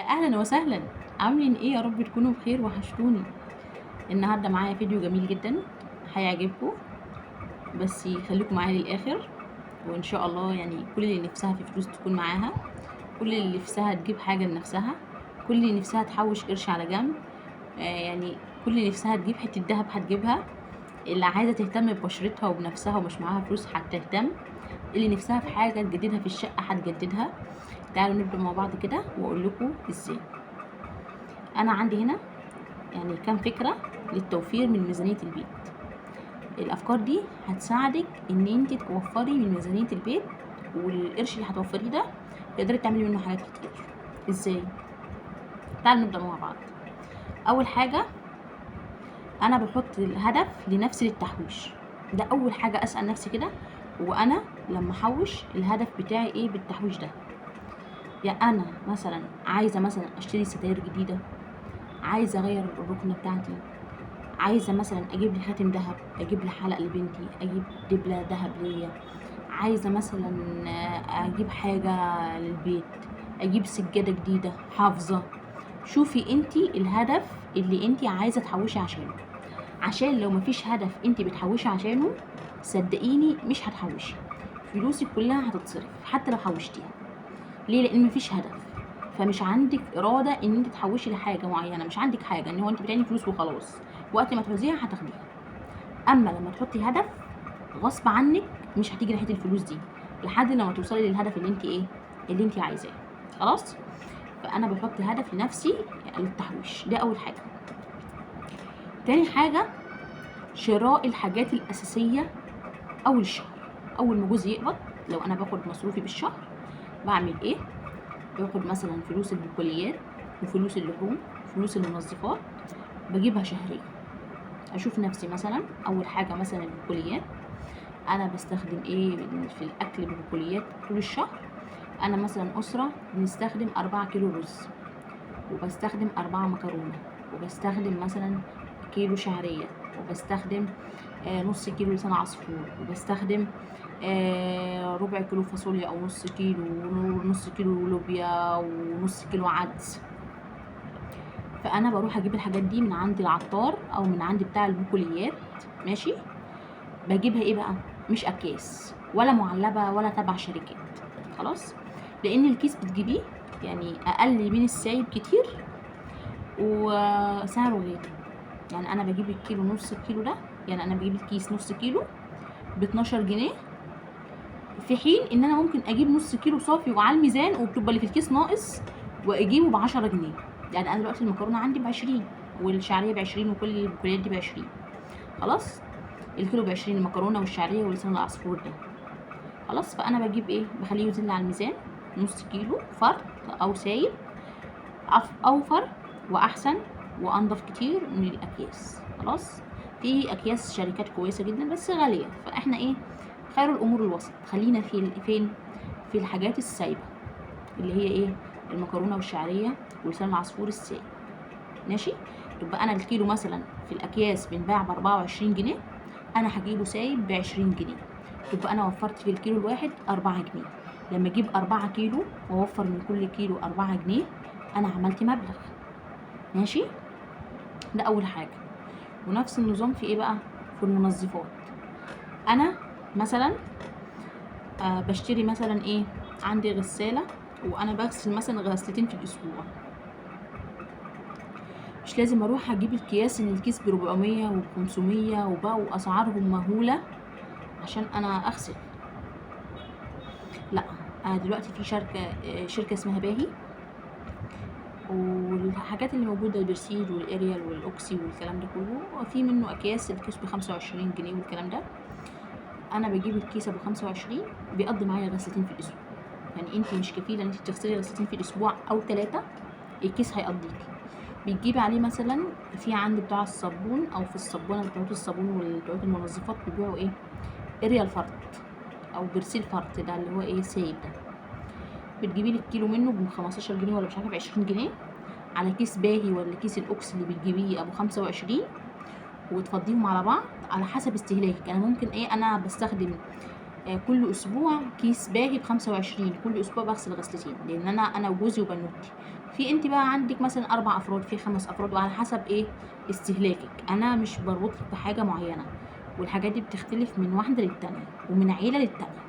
اهلا وسهلا. عاملين ايه؟ يا رب تكونوا بخير، وحشتوني. النهارده معايا فيديو جميل جدا هيعجبكم، بس خليكم معايا للاخر، وان شاء الله يعني كل اللي نفسها في فلوس تكون معاها، كل اللي نفسها تجيب حاجة لنفسها، كل اللي نفسها تحوش قرش على جنب، يعني كل اللي نفسها تجيب حتة دهب هتجيبها، اللي عايزه تهتم ببشرتها وبنفسها ومش معاها فلوس هتهتم، اللي نفسها في حاجة تجددها في الشقة هتجددها. تعالوا نبدا مع بعض كده واقول لكم ازاي. انا عندي هنا يعني كام فكرة للتوفير من ميزانية البيت. الافكار دي هتساعدك ان انت توفري من ميزانية البيت، والقرش اللي هتوفريه ده تقدري تعملي منه حاجات كتير. ازاي؟ تعالوا نبدا مع بعض. اول حاجة انا بحط الهدف لنفسي للتحويش. ده اول حاجة اسال نفسي كده، وانا لما احوش الهدف بتاعي ايه بالتحويش ده؟ يا انا مثلا عايزه مثلا اشتري ستاير جديدة، عايزه اغير الركنه بتاعتي، عايزه مثلا اجيب لي خاتم ذهب، اجيب لي حلق لبنتي، اجيب دبله ذهب ليا، عايزه مثلا اجيب حاجة للبيت، اجيب سجادة جديدة حافظه. شوفي انتي الهدف اللي انتي عايزه تحوشي عشانه، عشان لو مفيش هدف انتي بتحوشي عشانه صدقيني مش هتحوشي، فلوسك كلها هتتصرف حتى لو حوشتيها. ليه؟ لان مفيش هدف، فمش عندك اراده ان انت تحوشي لحاجة معينة، مش عندك حاجة ان هو انت بتعيني فلوس وخلاص، وقت ما تعوزيها هتاخديها. اما لما تحطي هدف غصب عنك مش هتيجي ناحية الفلوس دي لحد لما توصلي للهدف اللي انت ايه، اللي انت عايزاه. خلاص؟ فانا بحط هدف لنفسي للتحويش، ده اول حاجة. تاني حاجة شراء الحاجات الاساسية اول الشهر. اول ما جوزي يقبض، لو انا باخد مصروفي بالشهر بعمل ايه؟ باخد مثلا فلوس البقوليات وفلوس اللحوم وفلوس المنظفات، بجيبها شهريا. اشوف نفسي مثلا اول حاجة مثلا البقوليات، انا بستخدم ايه في الاكل بالبقوليات طول الشهر؟ انا مثلا اسره بنستخدم 4 كيلو رز، وبستخدم 4 مكرونه، وبستخدم مثلا كيلو شعرية، وبستخدم نص كيلو لسان عصفور، وبستخدم ربع كيلو فاصوليا او نص كيلو، ونص كيلو لوبيا، ونص كيلو عدس. فانا بروح اجيب الحاجات دي من عند العطار او من عند بتاع البقوليات، ماشي؟ بجيبها ايه بقى؟ مش اكياس ولا معلبه ولا تبع شركات، خلاص؟ لان الكيس بتجيبيه يعني اقل من السايب كتير وسعره غالي. يعني انا بجيب الكيلو نص الكيلو ده، يعني انا بجيب الكيس نص كيلو ب12 جنيه، في حين ان انا ممكن اجيب نص كيلو صافي وعلى الميزان وبتبقى اللي في الكيس ناقص واجيبه ب10 جنيه. يعني انا دلوقتي المكرونه عندي ب20 والشعريه ب20 وكل البقوليات دي ب20، خلاص؟ الكيلو ب20 المكرونه والشعريه ولسان العصفور ده، خلاص؟ فانا بجيب ايه؟ بخليه يوزن لي على الميزان نص كيلو فرط او سايب، اوفر واحسن وانضف كتير من الاكياس. خلاص؟ في اكياس شركات كويسة جدا بس غالية، فاحنا ايه؟ خير الامور الوسط، خلينا في فين؟ في الحاجات السايبه اللي هي ايه؟ المكرونه والشعريه ولسان العصفور السايب، ماشي؟ يبقى انا الكيلو مثلا في الاكياس بنباع ب24 جنيه، انا هجيبه سايب ب20 جنيه، يبقى انا وفرت في الكيلو الواحد 4 جنيه. لما اجيب 4 كيلو واوفر من كل كيلو 4 جنيه، انا عملت مبلغ، ماشي؟ ده اول حاجة. ونفس النظام في ايه بقى؟ في المنظفات. انا مثلا بشتري مثلا ايه؟ عندي غسالة وانا بغسل مثلا غسلتين في الاسبوع، مش لازم اروح اجيب الكياس ان الكيس بربعمية وخمسمية وبقوا اسعارهم مهولة عشان انا اغسل. لا، انا دلوقتي في شركة اسمها باهي، والحاجات اللي موجودة البرسيل والاريال والاوكسي والكلام ده كله، في منه اكياس الكيس ب25 جنيه والكلام ده. انا بجيب الكيس ابو 25 بيقضي معايا غسلتين في الاسبوع. يعني انت مش كفيله ان انت تغسلي غسلتين في الاسبوع او 3، الكيس هيقضيكي. بتجيبي عليه مثلا في عند بتاع الصابون او في الصابونه بتوع الصابون والبتوع المنظفات بيبيعوا ايه؟ اريال فرط او برسيل فرط، ده اللي هو ايه؟ سايب ده. بتجيبي لك كيلو منه ب 15 جنيه ولا مش عارفه ب 20 جنيه على كيس باهي ولا كيس الاوكس اللي بتجيبيه ابو 25، وتفضيهم على بعض على حسب استهلاكك. انا ممكن ايه؟ انا بستخدم كل اسبوع كيس باهي ب25، كل اسبوع بغسل غسلتين، لان انا وجوزي وبنوتي، في انت بقى عندك مثلا 4 افراد، في 5 افراد، وعلى حسب ايه استهلاكك. انا مش بربطك بحاجة معينة، والحاجات دي بتختلف من واحدة للتانيه ومن عيله للتانيه.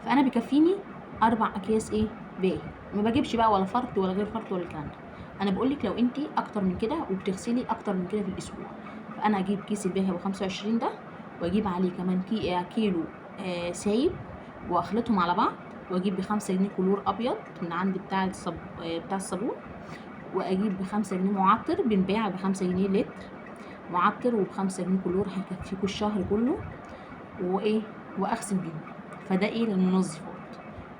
فانا بيكفيني 4 اكياس ايه باهي، ما بجيبش بقى ولا فرط ولا غير فرط ولا الكلام ده. انا بقولك لو انت اكتر من كده وبتغسلي اكتر من كده في الاسبوع، فانا اجيب كيس الباهي ابو 25 ده، واجيب عليه كمان كيلو سايب، واخلطهم على بعض، واجيب ب5 جنيه كلور ابيض من عند بتاع الصابون، واجيب ب5 جنيه معطر، بنباع ب5 جنيه لتر معطر، وب5 جنيه كلور، هيكفيكوا الشهر كله، وايه واغسل بيهم. فده ايه للمنظفات.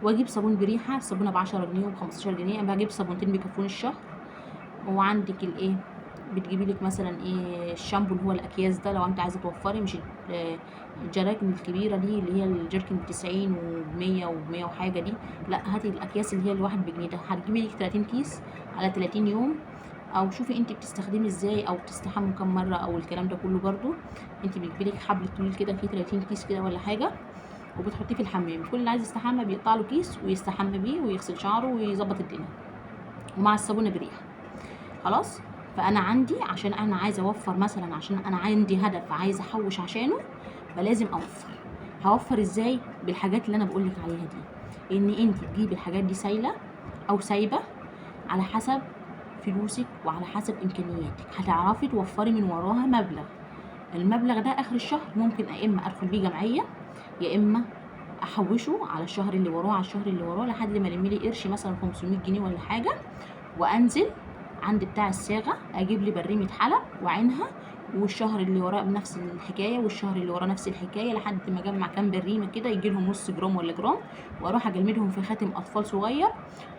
واجيب صابون بريحه، صابونه ب10 جنيه وب15 جنيه، انا بجيب صابونتين بيكفوني الشهر. وعندك الايه، بتجيبي لك مثلا ايه الشامبو اللي هو الاكياس ده، لو انت عايزه توفري، مش الجراكن الكبيرة دي اللي هي الجركن ب90 وب100 وب100 وحاجه دي، لا هاتي الاكياس اللي هي الواحد بجنيه ده، هتجيبي لك 30 كيس على 30 يوم، او شوفي انت بتستخدمي ازاي او بتستحمي كام مرة او الكلام ده كله. برده انت بتجيبي لك حبل طويل كده فيه 30 كيس كده ولا حاجة، وبتحطيه في الحمام، كل اللي عايز يستحمى بيقطع له كيس ويستحمى بيه ويغسل شعره ويظبط الدنيا، ومع الصابونه بريحه. خلاص. فانا عندي عشان انا عايزه اوفر مثلا، عشان انا عندي هدف عايزه احوش عشانه، فلازم اوفر. هوفر ازاي؟ بالحاجات اللي انا بقولك عليها دي، ان انت تجيبي الحاجات دي سايله او سايبه على حسب فلوسك وعلى حسب امكانياتك، هتعرفي توفري من وراها مبلغ. المبلغ ده اخر الشهر ممكن يا اما ادخل بيه جمعية، يا اما احوشه على الشهر اللي وراه، على الشهر اللي وراه، لحد ما الم لي قرش مثلا 500 جنيه ولا حاجة، وانزل عند بتاع الصاغه اجيب لي بريمه حلب وعينها، والشهر اللي وراه بنفس الحكاية، والشهر اللي وراه نفس الحكاية، لحد ما اجمع كام بريمه كده يجي لهم نص جرام ولا جرام، واروح اجمدهم في خاتم اطفال صغير،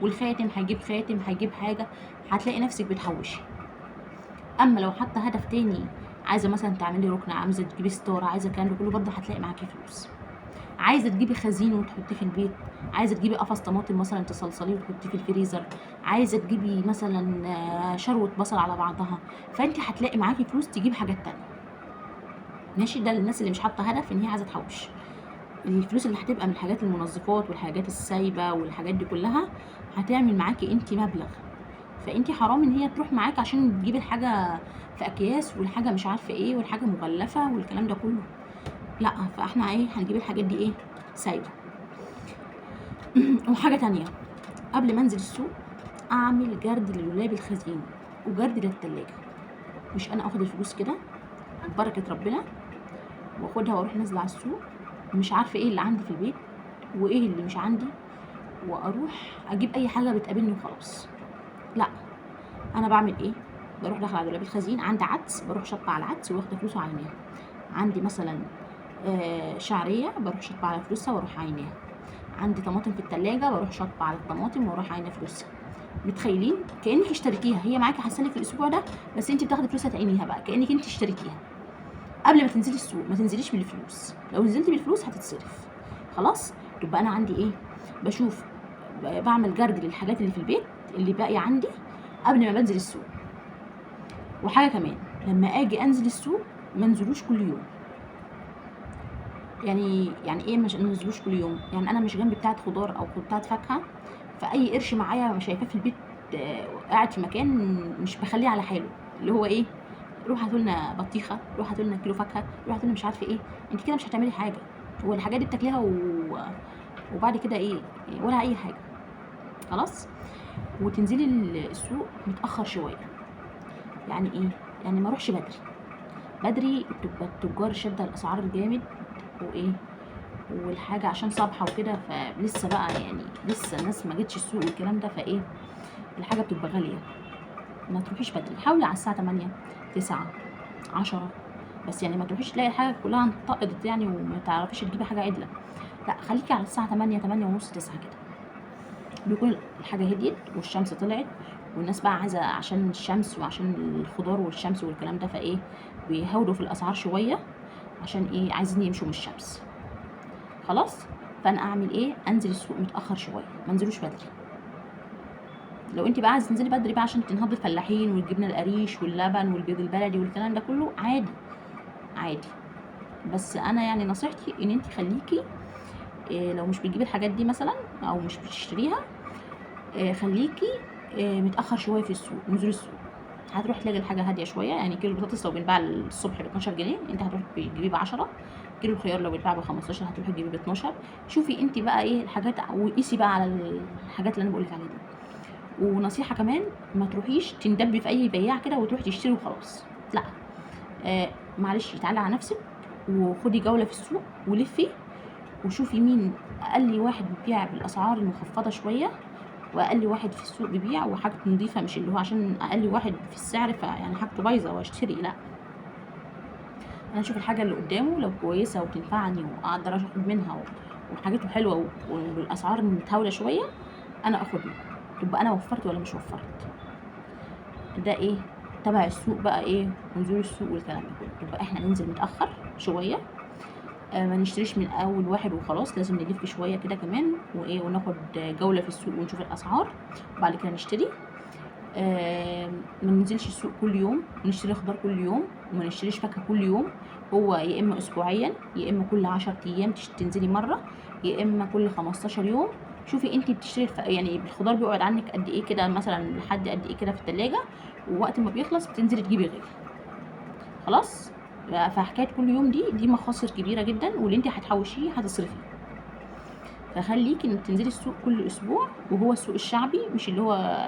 والخاتم هيجيب خاتم، هيجيب حاجة، هتلاقي نفسك بتحوشي. اما لو حاطه هدف تاني، عايزه مثلا تعملي ركن، عايزه تجيبي ستارة، عايزه الكلام ده كله، برضه هتلاقي معاكي فلوس. عايزه تجيبي خزين وتحطيه في البيت، عايزه تجيبي قفص طماطم مثلا تصلصليه وتحطيه في الفريزر، عايزه تجيبي مثلا شروه بصل على بعضها، فانت هتلاقي معاكي فلوس تجيب حاجات تانية. ماشي. ده للناس اللي مش حاطه هدف ان هي عايزه تحوش. الفلوس اللي هتبقى من الحاجات المنظفات والحاجات السايبه والحاجات دي كلها هتعمل معاكي انت مبلغ، فانت حرام ان هي تروح معاك عشان تجيبي الحاجة في اكياس والحاجة مش عارفه ايه والحاجة مغلفه والكلام ده كله، لا. فاحنا ايه، هنجيب الحاجات دي ايه، سايبه. وحاجه تانية، قبل ما انزل السوق اعمل جرد لدولاب الخزين وجرد للتلاجة. مش انا اخد الفلوس كده بركة ربنا واخدها واروح نازله على السوق مش عارفه ايه اللي عندي في البيت وايه اللي مش عندي، واروح اجيب اي حاجة بتقابلني وخلاص. لا، انا بعمل ايه، بروح داخله على دولاب الخزين، عندي عدس بروح شطه على العدس واخده فلوسه عينيها، عندي مثلا شعرية بروح شطه على فلوسها واروح عينيها، عندي طماطم في التلاجة بروح شطه على الطماطم واروح عينه فلوسها. متخيلين؟ كانك اشتريتيها، هي معاكي حسالك الاسبوع ده، بس انت بتاخدي فلوسها تعينيها بقى كانك انت اشتريتيها. قبل ما تنزلي السوق ما تنزليش بالفلوس، لو نزلتي بالفلوس هتتصرف. خلاص. تبقى انا عندي ايه، بشوف بعمل جرد للحاجات اللي في البيت اللي باقية عندي قبل ما بنزل السوق. وحاجه كمان، لما اجي انزل السوق ما انزلوش كل يوم. يعني ايه مش ما انزلوش كل يوم؟ يعني انا مش جنبي بتاعه خضار او بتاعه فاكهة، فاي قرش معايا شايفاه في البيت قاعد في مكان مش بخليه على حاله، اللي هو ايه، روح هاتوا لنا بطيخه، روح هاتوا لنا كيلو فاكهة، روح هاتوا لنا مش عارفه ايه. انت كده مش هتعملي حاجة، هو الحاجات دي بتاكليها وبعد كده ايه، ولا اي حاجة. خلاص. وتنزلي السوق متاخر شوية. يعني ايه؟ يعني ما اروحش بدري بدري، تبقى التجار شاده الاسعار جامد وايه، والحاجة عشان صبحة وكده، فلسه بقى يعني لسه الناس ما جتش السوق والكلام ده، فايه الحاجة بتبقى غالية. ما تروحيش بدري، حاولي على الساعة 8 9 10، بس يعني ما تروحيش تلاقي الحاجة كلها انطقت يعني وما تعرفيش تجيبي حاجة عدله، لا خليكي على الساعة 8 8 ونص 9 كده، بيكون الحاجة هديت والشمس طلعت، والناس بقى عايزه عشان الشمس وعشان الخضار والشمس والكلام ده، فايه بيهودوا في الاسعار شوية عشان ايه، عايزين يمشوا من الشمس. خلاص. فانا اعمل ايه، انزل السوق متاخر شوية، ما انزلوش بدري. لو انت بقى عايزه تنزلي بدري بقى عشان تنهضي الفلاحين والجبنه القريش واللبن والبيض البلدي والكلام ده كله، عادي عادي. بس انا يعني نصيحتي ان انت خليكي إيه، لو مش بتجيبي الحاجات دي مثلا او مش بتشتريها، إيه، خليكي متاخر شوية في السوق، نزول السوق هتروح تلاقي الحاجة هادية شوية. يعني كيلو البطاطس لو بيتباع الصبح ب 12 جنيه انت هتروح تجيبيه ب 10، كيلو الخيار لو بيتباع ب 15 هتروحي تجيبيه ب 12. شوفي انت بقى ايه الحاجات وقيسي بقى على الحاجات اللي انا بقولك عليها دي. ونصيحة كمان، ما تروحيش تندبي في اي بياع كده وتروحي تشتري وخلاص، لا، معلش تعالي على نفسك وخدي جولة في السوق ولفي وشوفي مين اقل واحد بيبيع بالاسعار المخفضه شوية، واقل واحد في السوق بيبيع وحاجته نظيفة، مش اللي هو عشان اقل واحد في السعر فيعني حاجته بايظة واشتري، لا، انا اشوف الحاجة اللي قدامه لو كويسة وتنفعني واقدر اخد منها وحاجته حلوة والاسعار متهاوله شوية انا اخد منها، تبقى انا وفرت ولا مش وفرت. ده ايه تبع السوق بقى، ايه نزول السوق والكلام ده كله. تبقى احنا ننزل متاخر شوية، ما نشتريش من اول واحد وخلاص، لازم نلف شوية كده كمان وايه، وناخد جولة في السوق ونشوف الاسعار وبعد كده نشتري. ما ننزلش السوق كل يوم ونشتري خضار كل يوم، وما نشتريش فاكهة كل يوم، هو يا اما اسبوعيا يا اما كل 10 ايام تنزلي مرة، يا اما كل 15 يوم. شوفي انت بتشتري يعني الخضار بيقعد عنك قد ايه كده، مثلا لحد قد ايه كده في التلاجة، ووقت ما بيخلص بتنزلي تجيبي غيره خلاص. فحكايه كل يوم دي مخاصر كبيرة جدا، واللي انت هتحوشيه هتصرفيه. فخليكي انك تنزلي السوق كل اسبوع، وهو السوق الشعبي مش اللي هو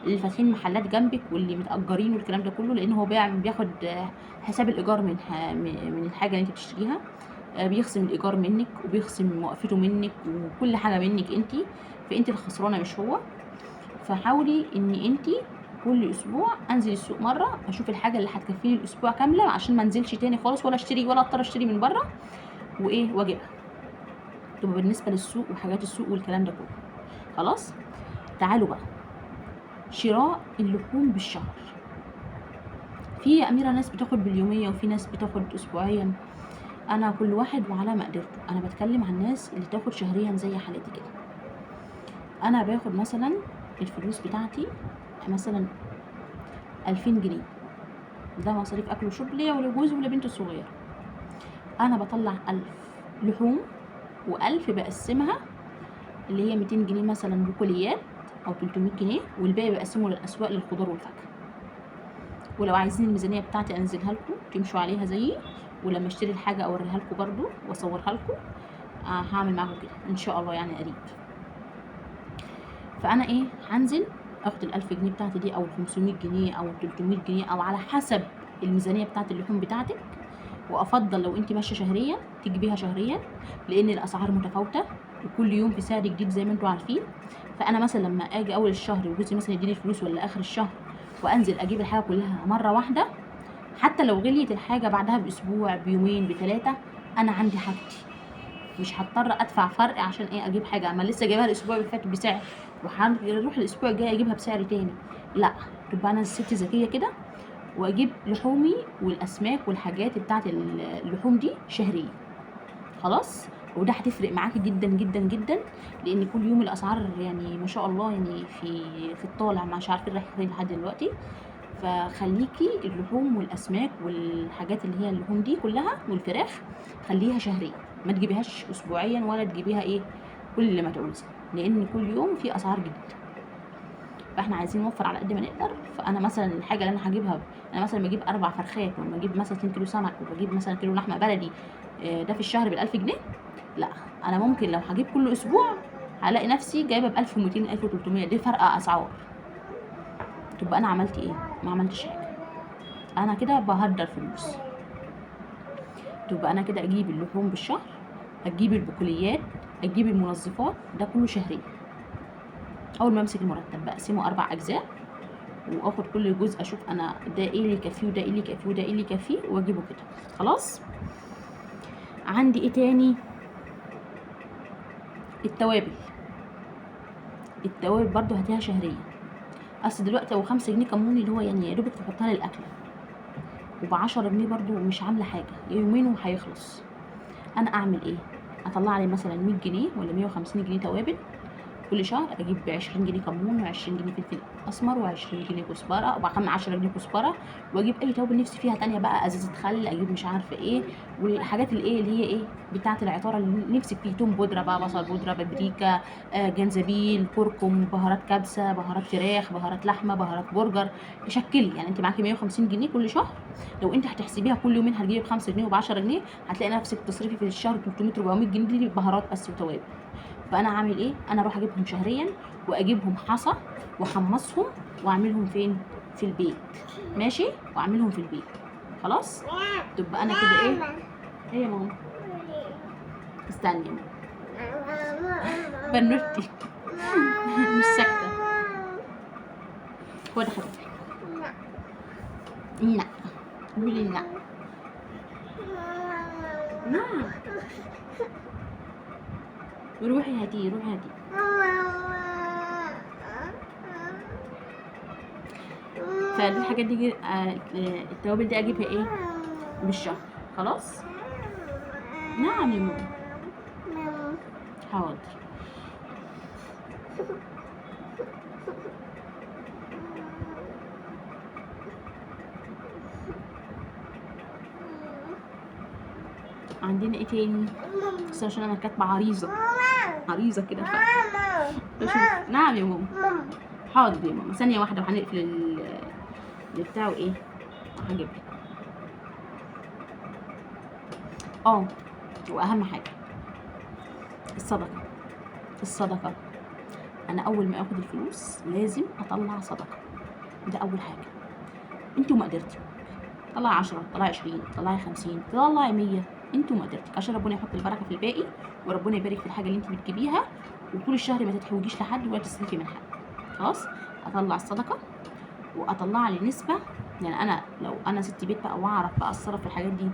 اللي فاتحين محلات جنبك واللي متاجرين والكلام ده كله، لان هو بياخد حساب الايجار من الحاجة اللي انت بتشتريها، بيخصم الايجار منك وبيخصم موقفته منك وكل حاجة منك انت، فانت الخسرانه مش هو. فحاولي ان انت كل اسبوع انزل السوق مرة، اشوف الحاجة اللي هتكفيني الاسبوع كاملة عشان ما انزلش تاني خالص ولا اشتري ولا اضطر اشتري من بره وايه واجيبها. تبقى بالنسبة للسوق وحاجات السوق والكلام ده كله خلاص. تعالوا بقى شراء اللحوم بالشهر. في يا اميره ناس بتاخد باليوميه وفي ناس بتاخد اسبوعيا، انا كل واحد وعلى مقدرته. انا بتكلم عن الناس اللي تاخد شهريا زي حالتي كده. انا باخد مثلا الفلوس بتاعتي مثلا 2000 جنيه، ده مصاريف اكل وشرب ليا ولجوزي ولبنتي الصغيرة. انا بطلع 1000 لحوم و1000 بقسمها اللي هي 200 جنيه مثلا بقوليات او 300 جنيه، والباقي بقسمة للاسواق للخضار والفاكهه. ولو عايزين الميزانية بتاعتي انزلها لكم تمشوا عليها زيي، ولما اشتري الحاجة اوريها لكم برضو واصورها لكم. هعمل معاكم كده ان شاء الله يعني قريب. فانا ايه، هنزل اخد ال1000 جنيه بتاعتي دي او ال500 جنيه او ال300 جنيه او على حسب الميزانية بتاعت اللحوم بتاعتك. وافضل لو انت ماشية شهريا تجيبيها شهريا، لان الاسعار متفاوتة وكل يوم في سعر جديد زي ما انتوا عارفين. فانا مثلا لما اجي اول الشهر وجوزي مثلا يديني الفلوس ولا اخر الشهر وانزل اجيب الحاجة كلها مرة واحدة، حتى لو غليت الحاجة بعدها باسبوع بيومين بثلاثة انا عندي حاجتي، مش هضطر ادفع فرق عشان ايه اجيب حاجة اما لسه جايبها الاسبوع اللي فات بسعر وهروح الاسبوع الجاي اجيبها بسعر تاني. لا، تبقى انا الست ذكية كده واجيب لحومي والاسماك والحاجات بتاعت اللحوم دي شهريا خلاص. وده هتفرق معاكي جدا جدا جدا، لان كل يوم الاسعار يعني ما شاء الله يعني في الطالع، مش عارفين رايح فين لحد دلوقتي. فخليكي اللحوم والاسماك والحاجات اللي هي اللحوم دي كلها والفراخ خليها شهريا، ما تجيبيهاش اسبوعيا ولا تجيبيها ايه كل ما تعوزي، لان كل يوم في اسعار جديدة. فاحنا عايزين نوفر على قد ما نقدر. فانا مثلا الحاجة اللي انا هجيبها، انا مثلا بجيب 4 فرخات ولا بجيب مثلا 2 كيلو سمك وبجيب مثلا كيلو لحمه بلدي، ده في الشهر بال1000 جنيه. لا، انا ممكن لو هجيب كل اسبوع هلاقي نفسي جايبه ب1200 1300، دي فرق اسعار. تبقى انا عملت ايه؟ ما عملتش حاجة، انا كده بهدر فلوس. تبقى انا كده اجيب اللحوم بالشهر، اجيب البقوليات، اجيب المنظفات، ده كله شهريا. اول ما امسك المرتب بقسمة 4 اجزاء، واخد كل جزء اشوف انا ده ايه اللي يكفيه وده ايه اللي يكفيه وده ايه اللي يكفيه واجيبه كده خلاص. عندي ايه تاني؟ التوابل. التوابل برضو هاتيها شهريا. اصل دلوقتي لو 5 جنيه كمون اللي هو يعني يا دوبك تحطها للاكله، وب10 جنيه برضو مش عامله حاجة، يومين وهيخلص. انا اعمل ايه؟ اطلع لي مثلا 100 جنيه ولا 150 جنيه توابل، كل شهر اجيب 20 جنيه كمون و20 جنيه فلفل اسمر و20 جنيه كزبره و10 جنيه كزبره، واجيب اي توابل نفسي فيها تانية بقى، ازازة خل، اجيب مش عارفه ايه، والحاجات اللي ايه اللي هي ايه بتاعه العطاره اللي نفسك فيه، توم بودره بقى، بصل بودره، بابريكا، جنزبيل، كركم، بهارات كبسة، بهارات فراخ، بهارات لحمه، بهارات برجر. شكلي يعني انت معاكي 150 جنيه كل شهر، لو انت هتحسبيها كل يومين هتجيبي ب 5 جنيه وب 10 جنيه، هتلاقي نفسك بتصرفي في الشهر 300 400 جنيه دي بهارات بس وتوابل. فانا هعمل ايه؟ انا اروح اجيبهم شهريا، واجيبهم حصى واحمصهم واعملهم فين؟ في البيت. ماشي، واعملهم في البيت. خلاص، تبقى انا كده ايه؟ ايه يا ماما؟ استني يا ماما، بنوتي مش ساكته. خد حبيبتي. لا قولي لا. نعم، روحي هاتيه، روحي هاتيه. فدي الحاجات دي، التوابل دي اجيبها ايه؟ بالشهر. خلاص. نعم يا ماما. حاضر. عندنا ايه تاني؟ بس عشان انا كاتبه عريضة عريضة كده بشوف. نعم يا ماما. حاضر يا ماما، ثانية واحدة وهنقفل بتاعه ايه وهجيب لك. واهم حاجة الصدقة. الصدقة انا اول ما اخد الفلوس لازم اطلع صدقه، ده اول حاجة. انتوا ما قدرتوا طلعي 10، طلعي 20، طلعي 50، طلعي 100، انتوا ما قدرتوا، عشان ربنا يحط البركة في الباقي وربنا يبارك في الحاجة اللي انت بتجيبيها، وطول الشهر ما تتحوجيش لحد ولا تستلفي من حد. خلاص، اطلع الصدقة واطلع لي نسبه. يعني انا لو انا ست بيت بقى واعرف بقى اتصرف في الحاجات دي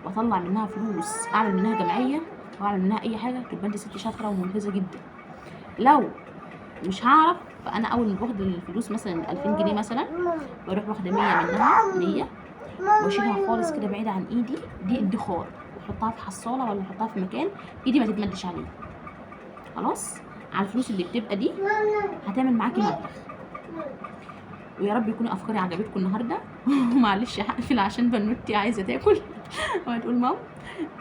واطلع منها فلوس، اعمل منها جمعية واعمل منها اي حاجة، تبقى انت ست شاطرة وممتازة جدا. لو مش هعرف، فانا اول ما باخد الفلوس مثلا 2000 جنيه مثلا، بروح واخده 100 منها، 100 واشيلها خالص كده بعيدة عن ايدي، دي ادخار، واحطها في حصاله ولا احطها في مكان ايدي ما تتمدش عليه. خلاص، على الفلوس اللي بتبقى دي هتعمل معاكي مبلغ. ويا رب يكون افكاري عجبتكم النهارده. معلش هقفل عشان بنوتي عايزه تاكل وهتقول ماما،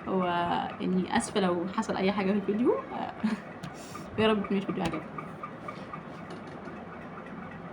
واني اسفه لو حصل اي حاجة في الفيديو. ويا رب يكون الفيديو عجبكم.